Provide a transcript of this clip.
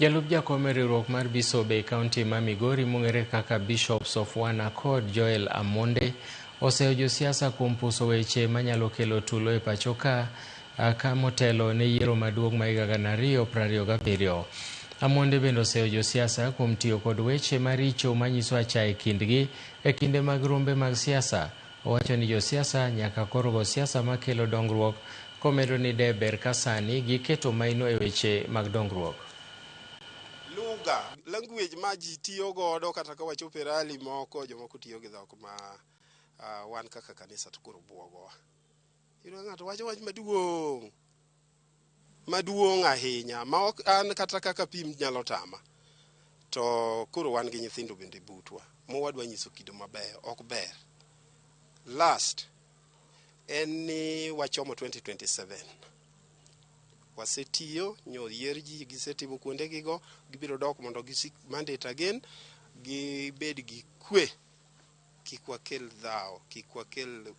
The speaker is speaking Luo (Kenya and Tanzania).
Jalup jakom e riwruok mar bisobe e kaunti ma Migori mong'ere kaka Bishops of One Accord, Joel Amonde, oseyo josiasa kuom puso weche manyalo kelo tulo e pacho ka ka motelo ne yiero maduong' ma higa 2027. Amonde bende oseyo josiasa kuom tiyo kod weche maricho manyiso achaye kindgi e kinde mag rombe mag siasa. Owacho ni josiasa nyaka koro go siasa makelo dongruok, komedo ni de ber ka sani giketo maino e weche mag dongruok. Lugha, language ma ji tiyo godo kata ka wachopo e rally moko, jomoko tiyo gi dhok ma wan kaka kanisa to koro buogowa. Iyudo ka ng'ato wacho wach maduong' maduong' ahinya ma ok an kata kaka pim nyalo tama. To koro wan gi nyithindo bende butwa ma wadwa nyiso kido mabeyo, ok ber. Last en ni wachomo 2027. Wasetiyo, nyo yier ji, gisetimo kuonde gigo, gibiro dok mondo gisik mandate again, gibed gi kwe. Kik wakel dhawo, kik wakel.